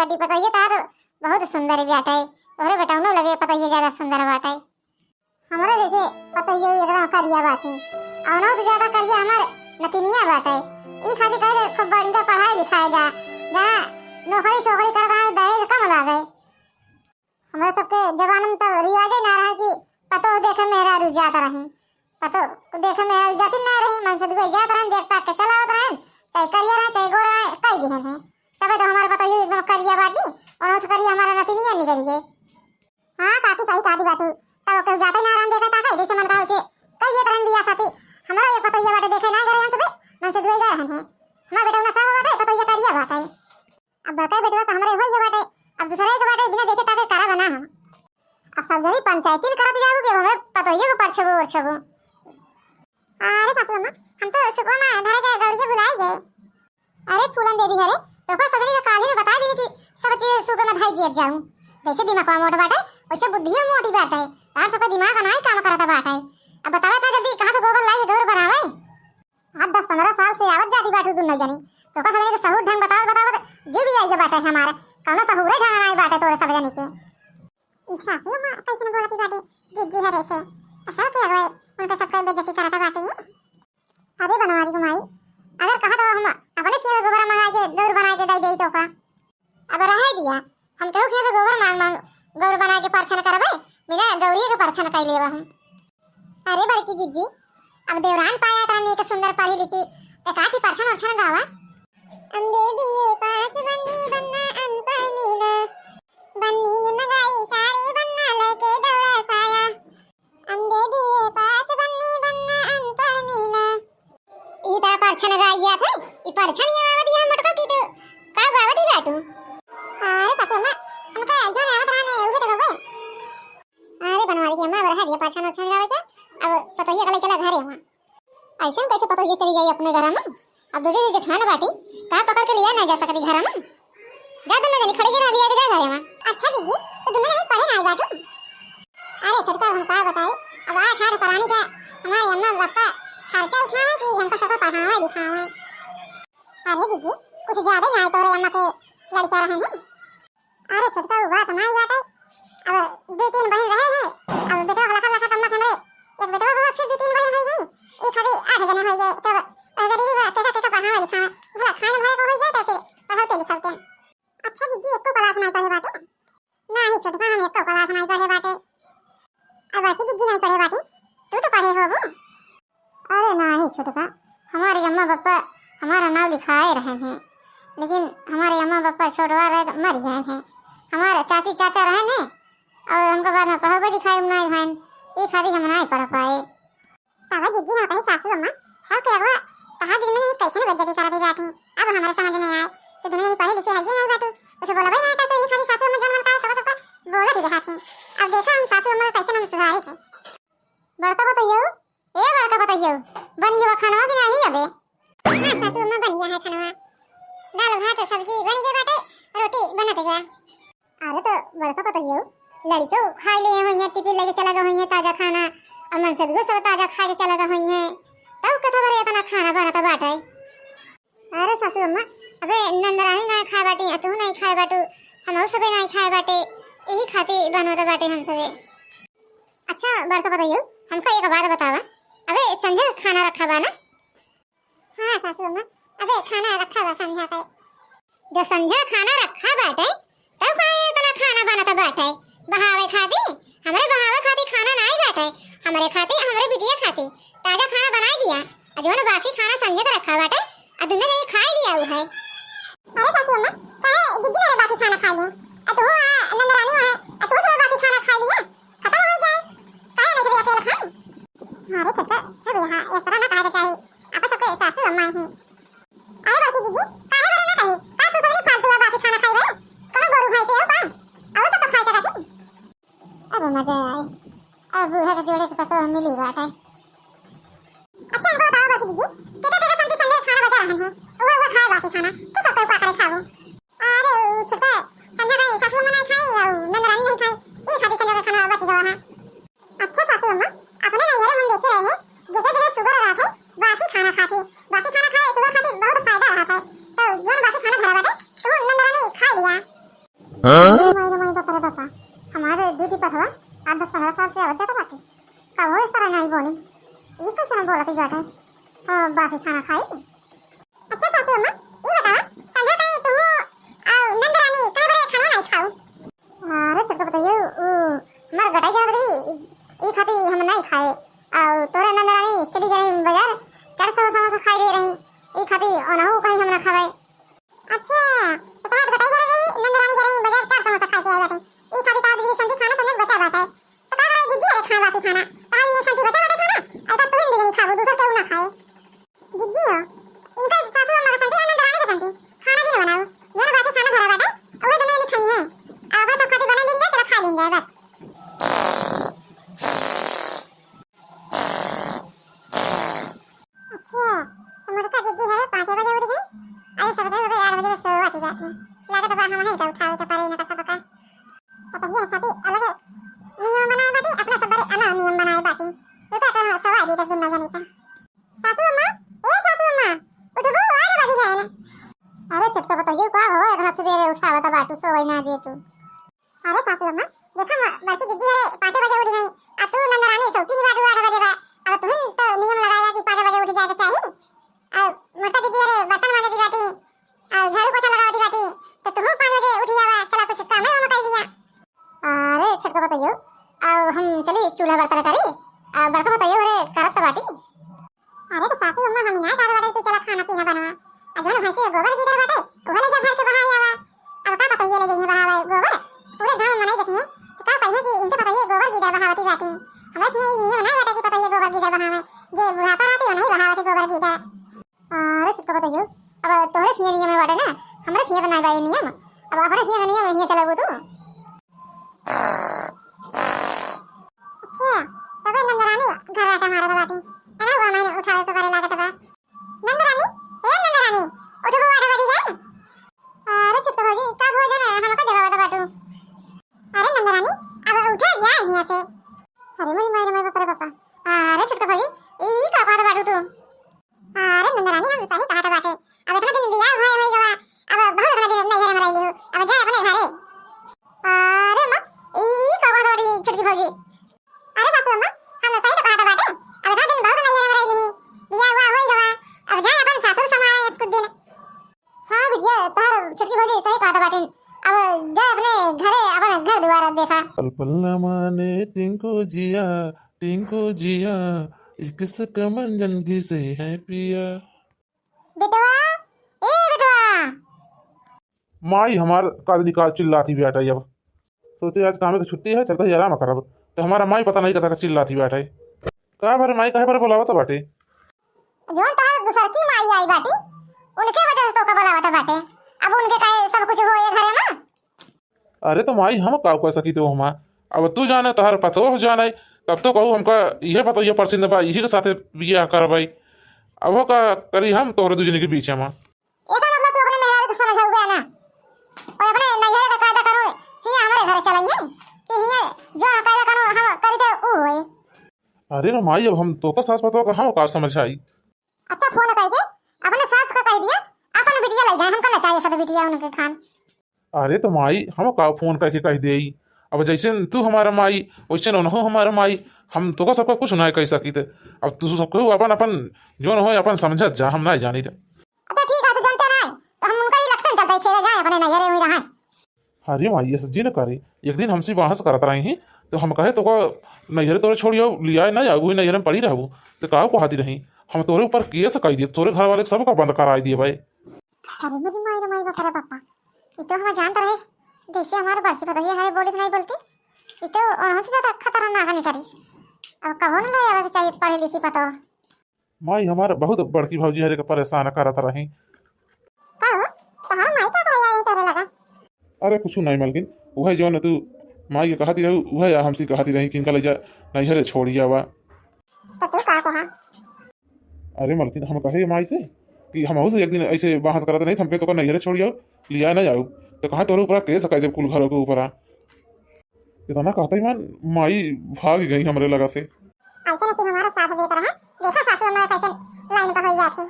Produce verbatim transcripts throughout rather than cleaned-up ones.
बेटी, पतोहिया तार बहुत सुंदर बाटे, तोहरे बेटौनो लगे पतोहिया ज्यादा सुंदर बाटे। हमरे जैसे पतोहियो एकदम करिया बाटे, अउर तो ज्यादा करिया हमार नतिनिया बाटे। ई खातिर कहे खूब बढ़िया पढ़ाई लिखाए जा, जहाँ नौकरी सोकरी करत रहे, दहेज कम लागे। हमरे सबके जमाना में तब रिवाजे ना रहे कि पतोह देखे मेहरारू जात रही, पतोह देखे मेहरारू जाती ना रही, मन से दुबई जात रहन, देख ताक के चला आवत रहन, चाहे करिया रहे, चाहे गोरा रहे, कई दिहन है। तबे तो हमार पतोहियो एकदम करिया बाटी, और उस करिया हमारा नतिनिया निकल गए। हाँ काकी, सही कहती बाटू। तब केहू जाते ना रहन देखे ताके, जैसे मन कहा वैसे कई देत रहन बियाह साथी। हमारा ये पतोहिया बाटे देखे ना गए हम सबे, मन से दुबई गए रहन है। हमार बेटौना सब बाटे, पतोहिया करिया बाटे। अब बड़का बेटवा तो हमरे होइए बाटे, अब दूसरा के बाटे बिना देखे ताके करा बना हम। अब सब जनी पंचायती में करत जाबू कि हमें पतोहिए को परछबू ओरछबू। अरे सासू अम्मा, हम तो सुकवा में धरे के गौरिया भुलाई गए। अरे फूलन देवी हरे, तोका सगरी के काल्हि में बताइ दिनी कि सब चीज सुकवा में धइ दियत जाऊ। जैसे दिमागवा मोट बाटे, वैसे बुद्धियो मोटी बाटे। तार सबका दिमाग अनाई काम करत बाटे। अब बतावे इतना जल्दी कहाँ से गोबर लाई के गौर बनावे? अब दस पन्द्रह साल से आवत जाती बाटू दुनो जनी। तोका सगरी के सहूर ढंग बतावत बतावत जीव भी आइए बाटे हमारे। कौनो सहूरे ढंग नाई बाटे तोरे सब जनी के। ई सासू अम्मा कैसन बोलती बाटे जिज्जी हरे से? ऐसा के होए, उनका सबका बेइज्जती करता बाटे। अरे बनवारी कुमारी, अगर कहा तो हम अपने खेत गोबर मंगा के गौर बना के दे दे तोका। अब रहे दिया, हम केहू खेत गोबर मांग मांग गौर बना के परछन करबे, बिना गौरी के परछन कर लेबे हम। अरे बड़की जिज्जी, अब देवरान पाया तानी के सुंदर पढ़ी लिखी, ते काठी परछन उरछन गावा। अम्बे बीए पास बन्नी बन्ना अनपढ़ मीना, बन्नी ने मंगाई साड़ी बन्ना लेके दौड़ा साया। अम्बे बीए पास बन्नी बन्ना अनपढ़ मीना। ई ता परछन गाइया थे, ई परछन ये गावत ही हम मटको की तू का गावत ही बाटू? अरे सासू अम्मा, हमका जो नहीं आवत रहा ने उहे तो गवे। अरे बनवारी की अम्मा, अब रह दिया परछन उरछन गावे के, अब पतोहिया का ले चला घरे हुआ। ऐसे में कैसे पतोहिया चली जाई अपने घर में? अब दूसरी जेठान बाटी, का पकड़ के लिया ना जा सकती घर में। जा दुनो जनी खड़ी के रह लिया के जा घरे में। अच्छा दीदी, तो दुनो जनी पढ़े ना आई बाटू? अरे छोटका, हम का बताई, अब आठ आठ परानी के हमारे अम्मा पापा खर्चा उठावे कि हमको सबको पढ़ावे लिखावे। अरे दीदी, कुछ ज्यादा ही ना तोरे अम्मा के लड़का रहे हैं। अरे छोटका, वो बात नाई बाटे। अब दो तीन बहिन रहे हैं, अब बेटवा के लखा लखा कम्मा खंडे, एक बेटवा हुआ, फिर दो तीन बहिन हो गई, एक हवे आठ जने हो गए। तब गरीबी में केका केका पढ़ावे लिखावे, भला खाए भरे को हो जाए तो फिर पढ़ाते लिखाते। अच्छा दीदी, एको क्लास नाई पढ़े बाटू? नाही छोटका, हम एको क्लास नाई पढ़े बाटे। अब बड़की दीदी नाई पढ़े बाटी, तू तो पढ़े होबू। अरे नाही छोटका, हमारे अम्मा पापा हमारा नाम लिखाए रहे हैं, लेकिन हमारे अम्मा पापा छोटवा रहे तो मर गए हैं। हमारे चाची चाचा रहे हैं और हमको बाद में पढ़ावे लिखाए नाई भैन, ये खातिर हम नाई पढ़ पाए। तब जिज्जी ना कही सासू अम्मा, सब के अगवा तहार दिन में कैसे बेइज्जती करत बाटी। अब हमारे समझ में आए, तो दुनिया में पढ़े लिखे है ये नहीं बाटू, कुछ बोलबे नहीं करते, ये खाली सासू अम्मा जन मन का सब सबका बोलत ही रहती। अब देखा हम सासू अम्मा कैसे हम सुधारी थे। बड़का पतोहियो, ए बड़का पतोहियो, बन गया खानवा कि नहीं अबे? हाँ सासू अम्मा, बन गया है खानवा। दाल भात सब्जी बन गए बाटे, रोटी बनत गया। अरे तो बड़का पतोहियो, लड़िको खाई ले होइहैं, टिफिन लेके चला गए होइहैं ताजा खाना, और मनसेधुओ सब ताजा खाए के चला गए होइहैं, तब कथा बरे इतना खाना बनत बाटे। अरे सासू अम्मा, अबे नंदरानी नाई खाए बाटी, आ तू नाई खाए बाटू, हमहू सबे नाई खाए बाटे, यही खातिर बनत बाटे हम सबे। अच्छा बड़का पतोहियो, हमका एक बात बतावा, अबे संझा खाना रखा बा ना? हाँ सासू अम्मा, अबे खाना रखा बा संझा का। जब संझा खाना रखा बाटे, तब काहे इतना खाना बनत बाटे? बहावे खाती? हमरे बहावे खाती खाना नाई बाटे, हमरे खाती, हमरे बिटिया खाती ताजा खाना बनाई दिया। आ जौन बासी खाना संझा का रखा बाटे, आ दुनो जनी खाई लिया उ है। अरे सासू अम्मा, काहे जिज्जी घरे बासी खाना खाई ले? आ तू आ नंदरानी वहाँ, आ तू सब बासी खाना खाई लिया? खत्म हो जाए, काहे नहीं सब अकेले खाई? हाँ रे छोटका, सब यहाँ इस तरह ना कहा के चाही, आपस सबके सासू अम्मा ही। अरे बड़की दीदी, काहे बड़े ना कही? का तू सबने फालतू बासी खाना खाई बे? कौन गोरू भैंस है का? और सब तो खाई सकती। अब मजा आए, अब बूढ़ा के जोड़े के पतोह मिली बाटे। अच्छा हमको बताओ बड़की दीदी, केका केका संगे संगे खाना बचा रहन है, वो वो खाए बासी खाना, तू सब तो का करे खाओ? अरे उ छोटका, संझा खाई सासू अम्मा नहीं खाई और नंदरानी नहीं खाई, ई खातिर संझा का खाना बच गवा है। अच्छा सासू अम्मा, अपने नैहरे हम देखे रहे हैं, जेकर जेकर सुगर रहत है, बासी खाना खात है। बासी खाना खाए सुगर खातिर बहुत फायदा रहत है। तो जौन बासी खाना धरा बाटे, तो नंदरानी खा लिया। ई कैसे हम बोलत ही बाटे? हाँ, बासी खाना खाई? अच्छा सासू अम्मा, ई बतावा, संझा ताई तुहू अउ नंद रानी काहे बरे खाना नाई खाऊ? अरे छोटका पतोहियो, उ हमार गटाई जात रही, ई, ई खाती हम नाई खाए। अउ तोरे नंद रानी चली गई बाजार, चार सौ समोसा खाई ले रही, ई खाती ओनहु कहीं हम ना खावे। अच्छा, तो तोहार गटाई जरा रही, नंद रानी जरा रही, बाजार चार समोसा खा के आई बाटे। ई खातिर तोहार दीदी संती खाना संजोग बचा बाटे। तो का करे दीदी, अरे खाए बासी खाना, तोहार दीदी संती बचा बाटे खाना, अरे तो तू ही दीदी खाबू, दूसर केहू ना खाए। दीदी हो, इनका सासू हमारे संती और नंद रानी के संती खाना जी ना बनाऊ, जो ना बासी खाना भरा बाटे, उहे दोनों जनी खाई है। अब बस सब खातिर बना लीन जाए, चला खा लीन जाए बस। अच्छा, तो मोटका दीदी हवे पाँचे बजे उठ गई। अरे सब तो हवे आठ बजे सोवत ही बाटी। लागत बा हम ही का उठावे के पड़े इनका सबका। पतोहिया खाती अलग नियम बनाए बाटी, अपना सब बरे अलग नियम बनाए बाटी। तो का करना, सोवा दी तक दुनिया जाने का। सासू अम्मा, ए सासू अम्मा, उठबो, आठ बज गए ना। अरे छोटका पतोहिया का हो, इतना सवेरे उठावत बाटू, सोवे ना दे तू। अरे सासू अम्मा, देखा म-, बड़की दीदी हरे पाँचे बजे उठ गई, आ तू नंद रानी सोती ही बाटू आठ बजे बा। अब तुहिन तो नियम लगाया कि पाँच बजे उठ जाए के चाही। आ मोटा दीदी हरे बर्तन माजे दी बाटी, आ झाड़ू पोछा लगावा दी बाटी, तो तुहू पाँच बजे उठ जावा, चला कुछ काम है हम कर लिया। अरे छोटका पतोहियो, अब हम चली चूल्हा बर्तन करी, आ बड़का पतोहियो हरे करत बाटी। अरे तो सासू अम्मा, हम ही नाय कहत बाटे, तू चला खाना पीना बनवा। आ जौन भैंसी के गोबर गीदर बाटे, उहे ले जा भर के बहाई आवा। अब का पतोहिए ले जइहे बहावे गोबर? पूरे गाँव में मनाई देखिए, तो का कहिए कि इनके पतोहिए गोबर गीदर बहावती बाटी। हमरे खिए ई नियम नाय बाटे कि पतोहिए गोबर गीदर बहावे। जे बुढ़ापा रहती, उन्हीं बहावती गोबर गीदर। अरे छोटका पतोहियो, अब तोहरे खिए नियम बाटे ना, हमरे खिए तो नाय बा ई नियम। अब अपने खिए नियम हिए चलाबू तू। अच्छा, तबे नंदरानी घर्राटा मारत बाटी। एना हुआ मैंने उठावे के बारे लागत बा। नंदरानी, ए नंदरानी, उठबो आठ बजी गए। अरे छोटका भौजी, का भोजन है? हमका जगावत बाटू। अरे नंदरानी, अब उठा जाए हियां से। अरे मोरी माई रे माई, बाप रे बापा। अरे छोटका भौजी, ई का कहत बाटू तू? अरे नंदरानी, हम सही कहत बाटे। अब इतना दिन बियाह भय होई गवा, अब बहुत इतना दिन नैहर में रह लियो, अब जा अपने घरे। अरे माँ, ई का कहत बाटी छोटकी भौजी? अरे सासू अम्मा, हम सही तो कहत बाटे, अब इतना दिन बहुत नैहर में रह लिही, बियाह हुआ होई गवा, अब जा अपन सासुर समाए कुछ दिन। हाँ बिटिया, तोहर छोटकी भौजी सही कहत बाटे, अब जा अपने घरे, अपन घर दुआर देखा। पल पल न माने टिंकू जिया, टिंकू जिया, इश्क से कमन जन घिसे है पिया। बेटवा, ए बेटवा। माई हमार का दिन का चिल्लाती बैठ आई। अब सोचे आज काम की छुट्टी है, चलता ही आराम करब। तो हमारा माई पता नहीं कता का चिल्लाती बैठ आई। का भरे माई, काहे भरे बोलावत बाटे? जौन तोहार दूसर की माई आई बाटी, उनके वजह से तोका बोलावत बाटे। अब उनके काहे सब कुछ होए घरे में? अरे तो माई, हम का कर सकी तो हमार, अब तू जाने, तोहर पतोह जाने, तब तो कहू हमका इहे पतोहिया पसंद बा, इही के साथे बियाह करबै। अब वो का करी हम तोहरे दू जने के बीच में। एकर मतलब तू अपने मेहरारू के समझाऊ बे ना, और अपने नैहरे का कायदा कानून हियां हमरे घरे चलाइए कि हियां जो कायदा कानून हम करी दे ऊ होई। अरे रे माई, अब हम तोका सास पतोह का हम का समझाई? अच्छा, फोन करके अपने सास का कह दिया, अपन बिटिया ले जाए, हमका ना चाहिए सब बिटिया उनके खान। अरे तो माई, हम का फोन करके कह देई? अब जैसे तू हमारा माई, वैसे उनहो हमारा माई, हम तोका सबका कुछ ना कह सकी थे। अब तू सबको अपन अपन जोन हो अपन समझत जा, हम ना जानी थे। अच्छा ठीक है, तो जनते ना, तो हम उनका इलेक्शन चलता है, खेले जाए अपने नैहरे हुई रहा। अरे माई, ऐसे जी न करे। एक दिन हमसे बहस करत रही ही, तो हम कहे, "तोका नैहरे तोरे छोड़ियो, लियाए ना जाऊ, वही नैहरे में पड़ी रहबू।" तो का कहती रही, "हम तोरे ऊपर केस कर दिए, तोरे घर वाले सबका बंद कराई दिए भाई।" अरे मेरी माई रे माई, बाप रे बापा, ये तो हम जानत रहे, जैसे हमारे बड़की पतोहिया है, बोली तो नहीं बोलती, ये तो उनसे ज्यादा खतरनाक निकली। अब कबो न ले आवे के चाहिए पढ़ी लिखी पतोह। माई हमार बहुत बड़की भौजी हरे के परेशान करत रही। का हो? तोहार माई का करे आई तोरे लगा? अरे कुछ नहीं मलकिन, उहे जौन तू माई के कहती रहू, उहे हमसे कहती रही कि इनका ले जा नैहरे छोड़ी आवा। तो तू का कहा? अरे मलकिन, हम कहे माई से कि हमहू से एक दिन ऐसे बहस करत रही, हमके तोका नैहरे छोड़ी आओ, लिया ना जाऊ, तो कहा तोरे ऊपर केस कर देब कुल घरों के ऊपर। इतना कहते ही मान माई भाग गई हमरे लगा से। ऐसे न तू हमारा साथ देत रहा, देखा सासू अम्मा कैसे लाइन पर हो जाती।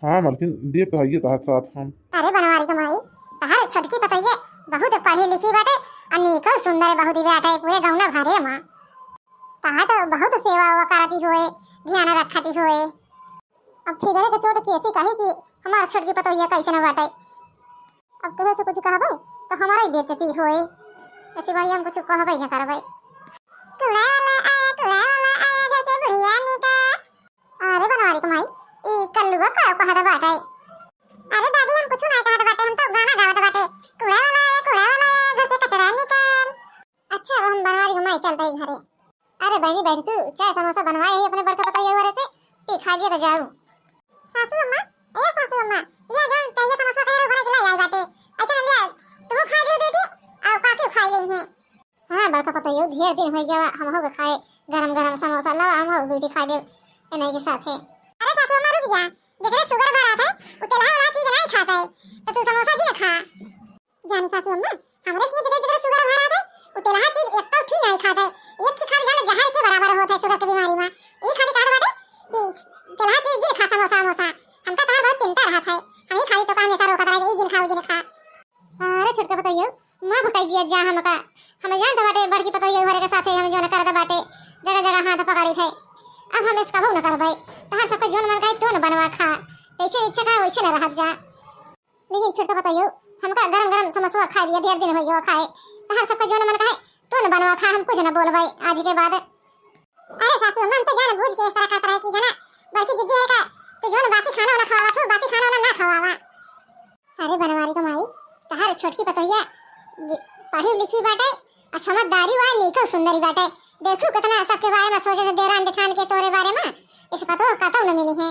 हाँ मलकिन, देत तो हइये तोहार साथ हम। अरे बनवारी के माई, तोहार छोटकी पतोहिया बहुत पढ़ी लिखी बाटे, अ नीको सुंदर बहुत ही बाटे, पूरे गौना भरे माँ। तोहार तो बहुत सेवा उवा करती हुए, ध्यान रखती होए। अब फिर के चोट कैसी कही कि हमार छोटकी पतोहिया कैसे न बाटे। अब केहू से कुछ कहबे तो हमारा ही बेइज्जती होए। ऐसी बारी हम कुछ कहबे न करबे। कुड़ा वाला आया, कुड़ा वाला आया, घर से बुढ़िया निकाल। अरे बनवारी के माई, ई कल्लुआ का कहत बाटे? अरे दादी, हम कुछ नहीं कहत बाटे, हम तो गाना गावत बाटे। कुड़ा वाला आया, कुड़ा वाला आया, घर से कचरा निकाल। अच्छा, अब हम बनवारी के माई चलत ही घरे। अरे बहनी, बैठ तू, चाय समोसा बनवाए ही अपने बड़का पतोहिया घरे से, पी खा लिया तो जाऊ। सासू अम्मा, ए सासू अम्मा, लिया जौन चाहिए समोसा कहे रहो, भरे के ले आई बाटे। ऐसे न लिया, तुम खा लियो बेटी, और काकी खा लेंगे। हाँ, बड़का पतोहियो, ढेर दिन होइ गया, हम हो खाए गरम गरम समोसा, लावा हम हो बेटी खा ले इन्हीं के साथे। अरे सासू अम्मा, रुक जा, जेकरे sugar बढ़ा है, वो तेलहा वाला चीज नहीं खाता है, तो तू समोसा जी ना खा। जानी सासू अम्मा, हमरे हियां जेकरे, जेकरे sugar बढ़ा है, वो तेलहा चीज एक तो ठीक नहीं खाता है, एक ही खान जाने जहर के बराबर होता है sugar के बीमारी में। ई खातिर कहत बाटे कि तेलहा चीज जिन खा, समोसा, समोसा। हमका तहार बहुत चिंता रहत है, हम ई खातिर तो हमेशा रोकत रहे, ई जिन खा, ऊ जिन खा। अरे छोटका पतोहियो, माफ कर दिया जा हमका, हम जानत बाटे बड़की पतोहियो घरे के साथे हम जौन करत बाटे, जगह जगह हाथ पकड़ी थे। अब हम इसका न करबे, तहार सबका जौन मन कहे तो न बनवा खा, जैसे इच्छा कहे वैसे न रहत जा। लेकिन छोटका पतोहियो, हमका गरम गरम समोसा खा दिया, ढेर दिन हो गया खाए। तहार सबका जौन मन कहे, तू न बनवा खा, हम कुछ न बोलबे आज के बाद। अरे सासू, हम तो जान बूझ के इस तरह करत रहे कि जाना, बड़की जिद्दी है का, तू जौन बासी खाना वाला खवावा, तू बासी खाना वाला ना खवावा। अरे बनवारी के माई, तहार छोटकी पतोहिया बि-, पढ़ी लिखी बाटे, आ समझदारी वाली नीको सुंदरी बाटे। देखू कितना सबके बारे में सोचे से देवरान जेठान के तोरे बारे में, इस पतोह कतौ न मिली है।